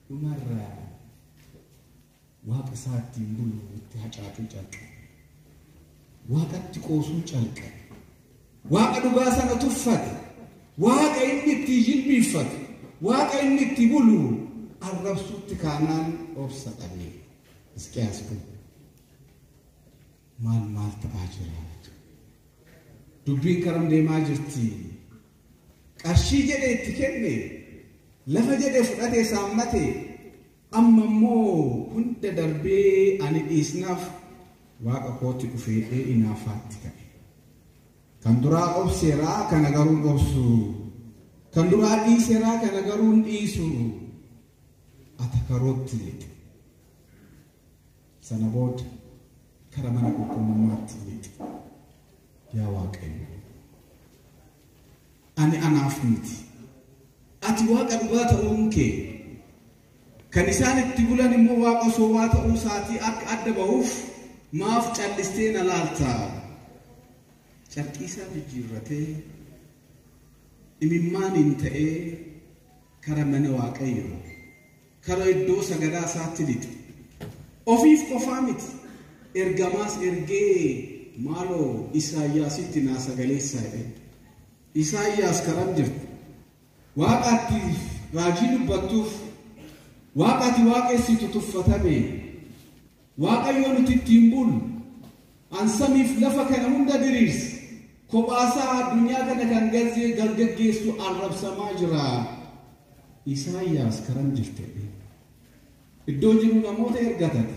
Dhumarraa waaqa isaa ittiin bulu itti hacaacuu calqabe. Waaqatti qoosuu calqabe. Waaqa dhugaa sana tuffate. Waaqa inni itti jilbiiffate. Waaqa inni itti bulu arrabsuutti kaanaan obsa dhabe. Hisqiyaas kun maal maal ta'aa jira? Dubbiin karam deemaa jirti. Qarshii jedhee itti kenne, lafa jedhee fudhatee saammate, amma immoo hunda darbee ani dhiisnaaf waaqa kootti dhufee inaafaatti ka'e. Kan duraa obseeraa kana garuu obsu. Kan duraa dhiiseeraa kana garuu dhiisu. Atakarootti lixe. Sana booda kara mana qulqullummaatti lixe. Yaa Waaqayyo, ani anaaf miti. Ati waaqa dhugaa ta'uun kee kan isaan itti bulan immoo waaqa sobaa ta'uu isaatii akka adda bahuuf maaf callistee na laalta? Carqii isaa jijjiirratee imimmaaniin ta'ee kara mana Waaqayyoo, kara iddoo sagadaa isaatti lixe. Ofiif qofaa miti, ergamaas ergee maaloo Isaayyaasitti naa sagaleessaa jedhe. Isaayyaas karam jirti? Waaqaatti raajii dubbattuuf, waaqati waaqessitu tuffatame. Waaqayyo nuti ittiin bullu, ansamiif lafa kana hunda diriirse, kophaasaa addunyaa kana kan gaggeessu arrabsamaa jira. Isaayyaas karam jirte? Iddoo jiru namoota ergatan,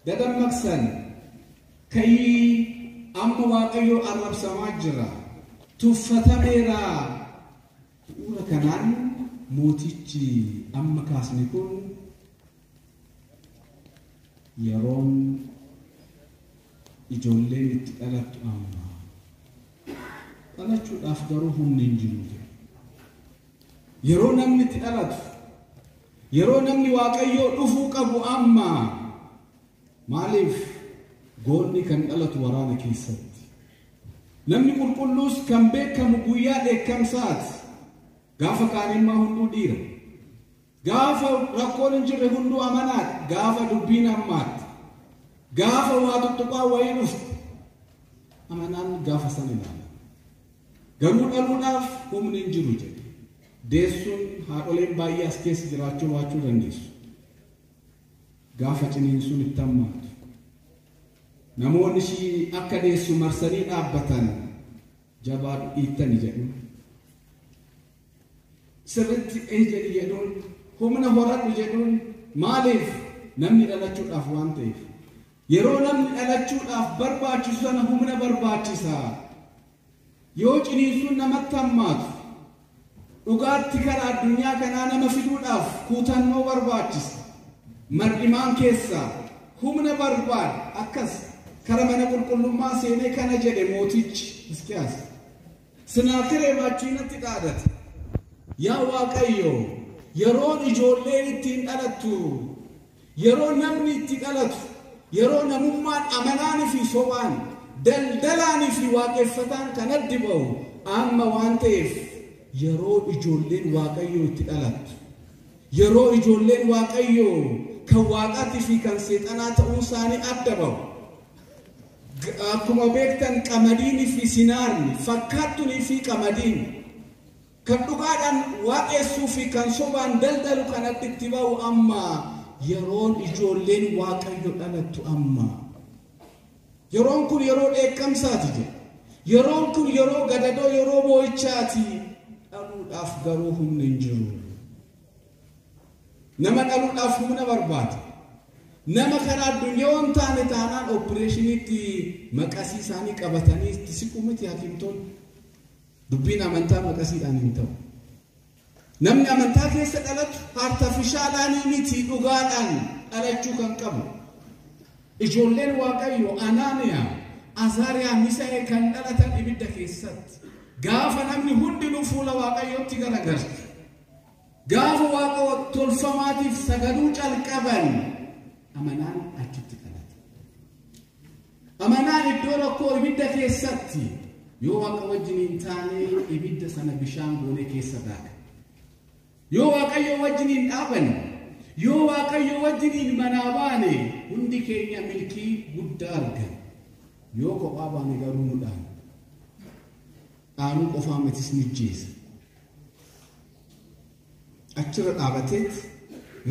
dadammaqsan, ka'ii amma Waaqayyo arrabsamaa jira, tuffatameera. Bu'uura kanaan mootichi amma kaasne kun yeroon ijoolleen itti dhalattu amma. Dhalachuudhaaf garuu humni hin jiru jedhe. Yeroo namni itti dhalatu, yeroo namni Waaqayyoo dhufuu qabu amma. Maaliif goonni kan dhalatu waraana keessatti? Namni qulqulluus kan beekamu guyyaa dheekkamsaati. Gaafa kaanimmaa hunduu dhiira. Gaafa rakkoon hin jirre hunduu amanaadha. Gaafa dubbiin hammaatti. Gaafa waa tuttuqaa wayii dhufte. Amanaan gaafa san ilaala. Garuu dhaluudhaaf humni hin jiru jedhe. Deessuun haadholeen baay'ee as keessa jiraachuu baachuu dandeessu. Gaafa ciniinsuun itti hammaatu. Namoonni ishii akka deessu marsanii dhaabbatan jabaa dhiittani jedhu. Sirriitti jedhi jedhuun, humna horadhu jedhuun, maaliif namni dhalachuudhaaf waan ta'eef. Yeroo namni dhalachuudhaaf barbaachisu sana humna barbaachisa. Yoo ciniinsuun namatti hammaatu, dhugaatti karaa addunyaa kanaa nama fiduudhaaf kuutannoo barbaachisa. Mar'imaan keessaa humna barbaada. Akkas kara mana qulqullummaa seenee kana jedhe mootichi Hisqiyaas. Senaakireem achiinatti dhaadate. Yaa Waaqayyo, yeroon ijoolleen ittiin dhalattu, yeroo namni itti dhalatu, yeroo namummaan amanaanii fi sobaan, daldalaanii fi waaqeffataan kan addi ba'u amma waan ta'eef yeroo ijoolleen Waaqayyoo itti dhalattu, yeroo ijoolleen Waaqayyoo kan waaqaatii fi kan seexanaa ta'uu isaanii adda ba'u. Akkuma beektan qamadiinii fi sinaarni, fakkaattunii fi qamadiin kan dhugaadhaan waaqessuu fi kan sobaan daldalu kan adda itti ba'u amma. Yeroon ijoolleen Waaqayyo dhalattu amma. Yeroon kun yeroo dheekkamsaati jedhe. Yeroon kun yeroo gadadoo, yeroo boo'ichaati. Dhaluudhaaf garuu humni hin jiru. Nama dhaluudhaaf humna barbaada. Nama karaa addunyaa waan taane taanaan opereeshiniitti maqasii isaanii qabatanii itti siqu miti hakiimtoonni. Dubbiin amantaa maqasiidhaan hin ta'u. Namni amantaa keessa dhalatu artifishaalaanii miti, dhugaadhaan dhalachuu kan qabu. Ijoolleen Waaqayyoo Anaaniyaa, Azaariyaa, Misaa'el kan dhalatan ibidda keessatti. Gaafa namni hundinuu fuula Waaqayyootti garagalchu. Gaafa waaqa tolfamaatiif sagaduu calqaban amanaan achitti dhalate. Amanaan iddoo rakkoo ibidda keessatti yoo waaqa wajjin hin taane ibidda sana bishaan goonee keessa daaka. Yoo Waaqayyo wajjin hin dhaabanne, Yoo Waaqayyo wajjiniin manaa baane hundi keenya milkii guddaa argana. Yoo kophaa baane garuu nu dhaana. Dhaanuu qofaa mitis nu ajjeesa. Achirra dhaabateet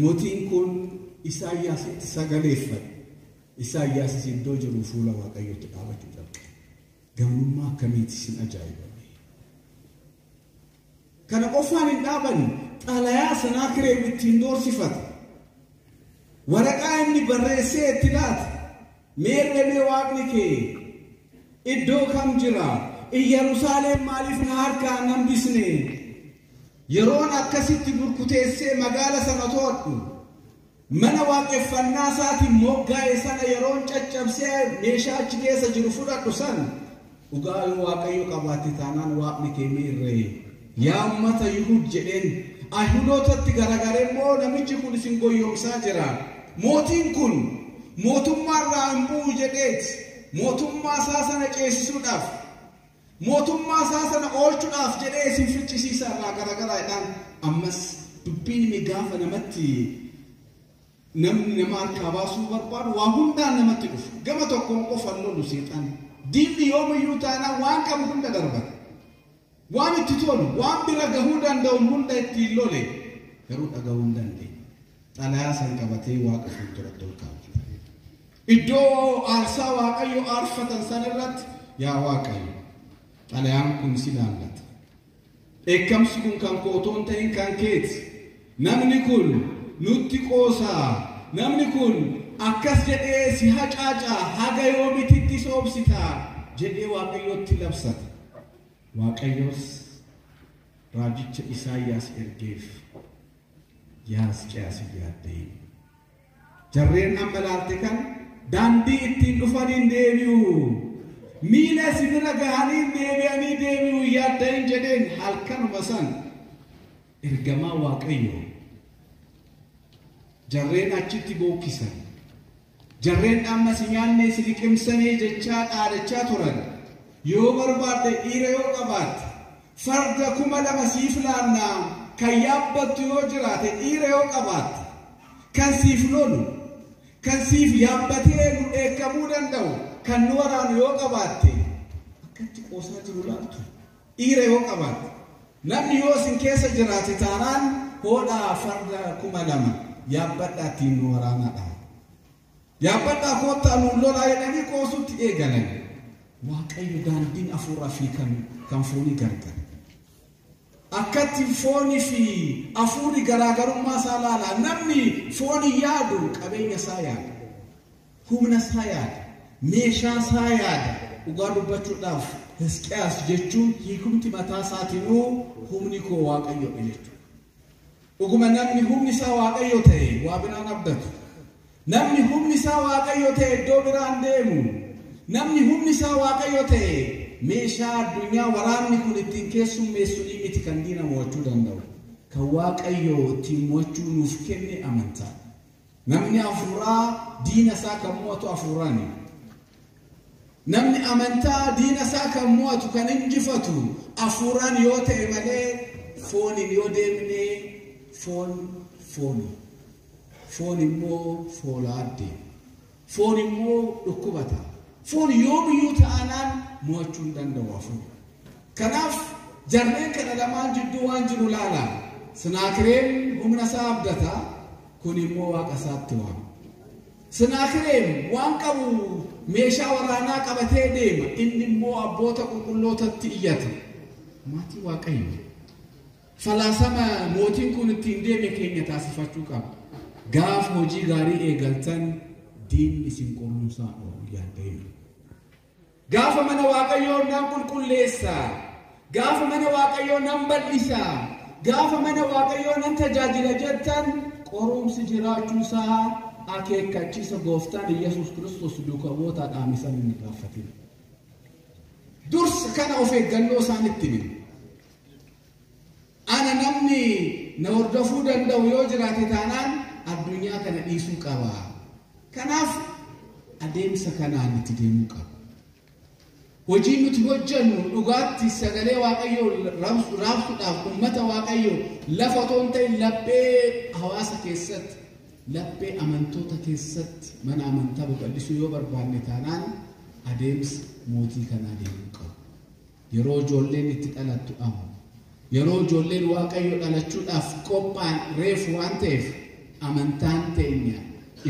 mootiin kun Isaayyaasitti sagaleeffate. Isaayyaasis iddoo jiru fuula Waaqayyootti dhaabachuu jalqabe. Gamnummaa akkamiiti isin ajaa'ibame. Kana qofaan hin dhaaban, xalayaa Senaakireem ittiin doorsifate. Waraqaa inni barreessee itti laate. Meerree waaqni kee iddoo kam jira? Iyyerusaalem maaliif na harkaa hin hambisne? Yeroon akkasitti burkuteessee magaala sana to'adhu. Mana waaqeffannaa isaatiin moggaa'e sana yeroon caccabsee meeshaa achi keessa jiru fudhadhu sana dhugaa yoo Waaqayyo qabaatte taanaan waaqni kee meerree? Yaa uummata Yihud jedheen Ayihudootatti garagaree immoo namichi kun isin goyyomsaa jira. Mootiin kun mootummaa irraa hin bu'u jedheet mootummaa isaa sana ceesisuudhaaf mootummaa isaa sana oolchuudhaaf jedhee isin ficcisiisa irraa garagaraadhaan ammas dubbiin inni gaafa namatti namni nama harkaa baasuu barbaadu waa hundaan namatti dhufu. Gama tokkoon qofan lolu seexan. Diinni yoomiyyuu taanaan waan qabu hunda darbata. Waan itti tolu, waan bira gahuu danda'u hunda ittiin lole garuu dhagahuu hin dandeenye. Xalayaa san qabatee Waaqa fuulduratti ol kaa'u. Iddoo aarsaa Waaqayyo aarfatan san irratti yaa Waaqayyo xalayaan kun si laallata. Dheekkamsi kun kan koo otoo hin ta'in kan keeti. Namni kun nutti qoosaa. Namni kun akkas jedhee si hacaacaa haga yoomititti soobsitaa jedhee Waaqayyotti labsata. Waaqayyos raajicha Isaayyaas ergeef yaa Hisqiyaas yaaddee. Jarreen amma laalte kan daandii ittiin dhufaniin deebi'u. Miila si bira gahaniin deebi'anii deebi'u yaadda'in jedheen halkanuma san ergamaa Waaqayyo. Jarreen achitti bookkisan. Jarreen amma si nyaannee si liqimsanii jechaa dhaadachaa turan. Yoo barbaadde dhiira yoo qabaatte farda 2000 siif laannaa kan yaabbattu yoo jiraate dhiira yoo qabaatte kan siif lolu kan siif yaabbatee nu dheekkamuu danda'u kan nu waraanu yoo qabaatte akkatti qoosaa jiru laaltu dhiira yoo qabaatte namni yoo isin keessa jiraate taanaan hoodhaa farda 2000 yaabbadhaa ittiin nu waraanaadha. Yaabbadhaa koottaa nuun lolaa jedhanii qoosutti eegalan. Waaqayyo daandiin afuuraa fi kan foonii gargar. Akkatti foonii fi afuurri garaagarummaa isaa laala. Namni foonii yaadu qabeenya isaa yaada. Humna isaa yaada. Meeshaa isaa yaada. Dhugaa dubbachuudhaaf Hisqiyaas jechuun hiikumti mataa isaatinuu humni koo Waaqayyoodha jechuudha. Dhuguma namni humni isaa Waaqayyo ta'e waa biraan abdatu. Namni humni isaa Waaqayyo ta'e iddoo biraan deemu. Namni humni isaa Waaqayyo ta'e meeshaa addunyaa waraanni kun ittiin keessummeessu ni miti kan diina mo'achuu danda'u. Kan Waaqayyo ittiin mo'achuu nuuf kenne amantaa. Namni afuuraa diina isaa kan mo'atu afuuraani. Namni amantaa diina isaa kan mo'atu kan injifatu afuuraan yoo ta'e malee fooniin yoo deemne foon fooni. Foon immoo foolaa adeema. Foon immoo dhukkubata. Foon yoomiyyuu ta'anaan mo'achuu hin danda'u afuura. Kanaaf jarreen kana lamaan jidduu waan jiru laala. Senaakireem humna isaa abdata. Kun immoo Waaqa isaatti waama. Senaakireem waan qabu meeshaa waraanaa qabatee deema. Inni immoo abboota qulqullootatti iyyata. Maatii Waaqayyo. Falaasama mootiin kun ittiin deeme keenya taasifachuu qaba. Gaafa hojii gaarii eegaltan diinni isin qorumsaa oolu yaadda'in. Gaafa mana Waaqayyoo nan qulqulleessa. Gaafa mana Waaqayyoo nan bal'isa. Gaafa mana Waaqayyoo nan tajaajila jettan qorumsi jiraachuusaa akeekkachiisa gooftaan Iyyasuus Kiristoos duuka bu'ootaadhaan isaan hin gaafatin. Dursa kana of eeggannoo isaan itti himu. Ana namni na hordofuu danda'u yoo jiraate taanaan addunyaa kana dhiisuu qaba. Kanaaf adeemsa kanaan itti deemuu qaba. Hojii nuti hojjennu dhugaatti sagalee Waaqayyoo raabsuudhaaf uummata Waaqayyoo lafa otoo hin ta'in laphee hawaasa keessatti Laphee amantoota keessatti mana amantaa babal'isuu yoo barbaanne taanaan adeemsa mootii kanaa deemuu qabu. Yeroo ijoolleen itti dhalattu amma. Yeroo ijoolleen Waaqayyo dhalachuudhaaf qophaa'an reefu waan ta'eef amantaan teenya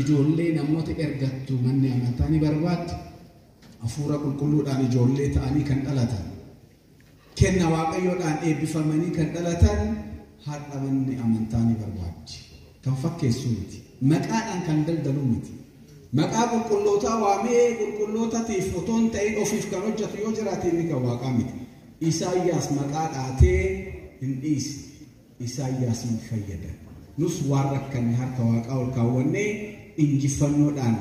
ijoollee namoota ergattu manni amantaa ni barbaaddi. Hafuura qulqulluudhaan ijoollee ta'anii kan dhalatan. Kenna Waaqayyoodhaan eebbifamanii kan dhalatan har'a manni amantaa ni barbaaddi. Kan fakkeessu miti. Maqaadhaan kan daldalu miti. Maqaa qulqullootaa waamee qulqullootatiif otoo hin ta'in ofiif kan hojjetu yoo jiraate inni kan waaqaa miti. Isaayyaas maqaa dhaatee hin dhiisne. Isaayyaas hin fayyadan. Nus waan rakkanne harka waaqaa ol kaawwannee injifannoodhaan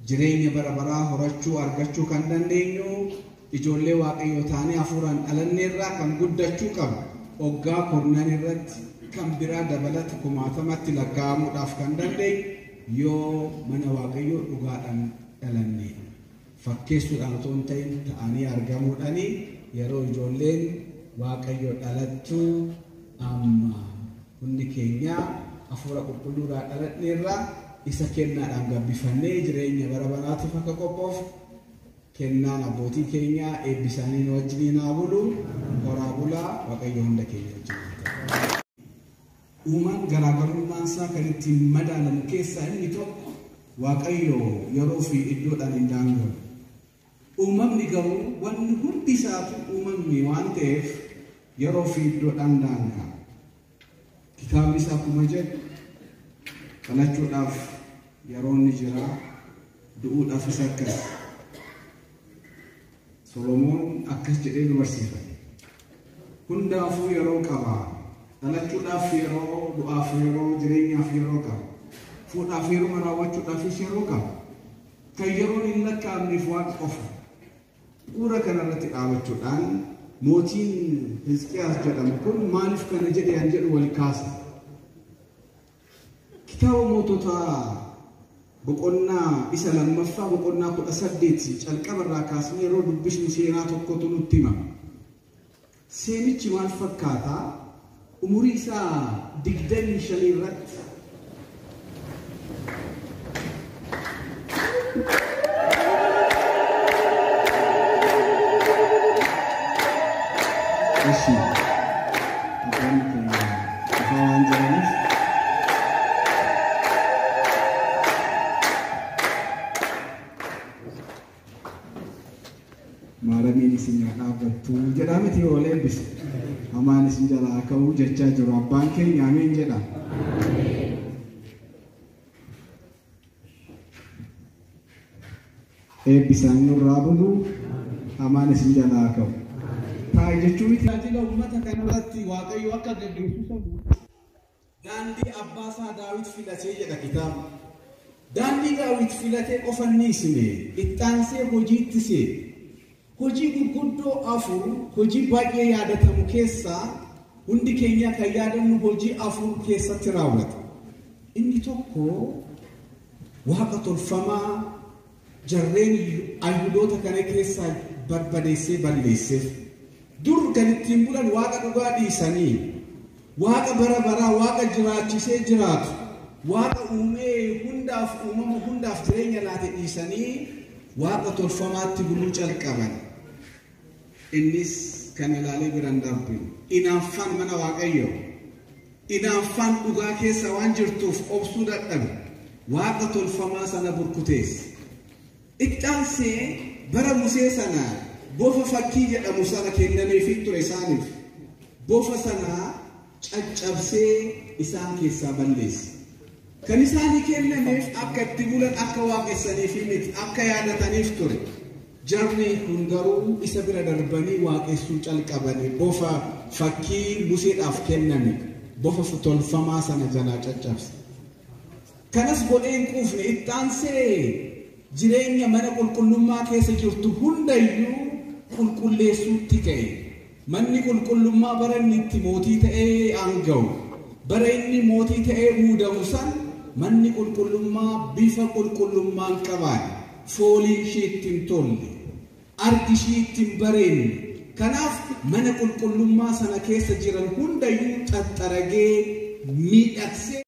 jireenya bara baraa horachuu argachuu kan dandeenyu ijoollee Waaqayyoo taanee hafuuraan dhalanneerraa kan guddachuu qabu. Oggaa kurnan irratti kan biraa dabalata kumaatamatti lakkaa'amuudhaaf kan dandeenyu yoo mana Waaqayyoo dhugaadhaan dhalanne fakkeessuudhaan otoo hin ta'in ta'anii argamuudhaani yeroo ijoolleen Waaqayyoo dhalattu amma hundi keenya hafuura qulqulluudhaan dhalanneerraa isa kennaadhaan gabbifannee jireenya bara baraatiif akka qophoof kennaan abbootii keenyaa eebbisaanii nu wajjiniin haa bulu. Horaa bulaa Waaqayyo hunda keenya wajjin haa ta'u. Uumaan garaagarummaan isaa kan ittiin madaalamu keessaa inni tokko Waaqayyo yeroo fi iddoodhaan hin daangamu. Uumamni garuu wanni hundi isaatu uumamni waan ta'eef yeroo fi iddoodhaan daanga'a. Kitaabni isaa akkuma jedhu dhalachuudhaaf yeroon ni jira, du'uudhaafis akkas. Solomoon akkas jedhee nu barsiifate. Hundaafuu yeroo qaba. Dhalachuudhaaf yeroo, du'aaf yeroo, jireenyaaf yeroo qaba. Fuudhaaf heeruma raawwachuudhaafis yeroo qaba. Kan yeroon hin lakkaa'amneef Waaqa qofa. Bu'uura kanarratti dhaabachuudhaan mootiin Hisqiyaas jedhamu kun maaliif kana jedhe an jedhu wal kaasa. Kitaaba moototaa boqonnaa isa lammaffaa boqonnaa 18 calqabarraa kaasnee yeroo dubbisnu seenaa tokkotu nutti himama. Seenichi maal fakkaata? Umurii isaa 25 irratti Ishi abboonni keenya dhufaa waan jiraniif maaramiin isin haa dhaabbattu jedhaa miti yoo eebbise. Hamaan isin jalaa ka'uu jechaa jiru abbaan keenya ameen jedha. Eebbisaan nurraa bulu hamaan isin jalaa ka'u. Taa'i jechuu miti. Tajaajila uummata kanarratti Waaqayyo akka gaggeessu sabu daandii abbaa isaa Daawit filatee jedha kitaabni. Daandii Daawit filatee qofa inni isine ittaansee hojiitti seene. Hojii gurguddoo afur hojii baay'ee yaadatamu keessaa hundi keenya kan yaadannu hojii afur keessatti raawwata. Inni tokko waaqa tolfamaa jarreen Ayihudoota kana keessaa barbadeessee balleesseef. Dur kan ittiin bulan waaqa dhugaa dhiisanii waaqa bara baraa waaqa jiraachisee jiraatu waaqa uumee hundaaf uumama hundaaf jireenya laate dhiisanii waaqa tolfamaatti buluu calqaban. Innis kan ilaalee biraan darbinu. Inaaffaan mana Waaqayyoo. Inaaffaan dhugaa keessa waan jirtuuf obsuu dadhabe. Waaqa tolfamaa sana burkuteesse. Ittaansee bara Musee sana bofa fakkii jedhamu sana kennameefii ture isaaniif. Bofa sana caccabsee isaan keessaa balleesse. Kan isaanii kennameef akka itti bulan akka waaqessaniif miti akka yaadataniif ture. Jarri kun garuu isa bira darbanii waaqessuu calqabanii bofa fakkii Museedhaaf kenname bofa tolfamaa sana jalaa caccabse. Kanas godhee hin quufne ittaansee jireenya mana qulqullummaa keessa jirtu hundayyuu qulqulleessuutti ka'e. Manni qulqullummaa bara inni itti mootii ta'ee aanga'u, bara inni mootii ta'ee muudamu san manni qulqullummaa bifa qulqullummaan qabaate, fooliin ishee itti hin tolle, argi ishee itti hin bareenne. Kanaaf mana qulqullummaa sana keessa jiran hundayyuu xaxxaragee miidhagsee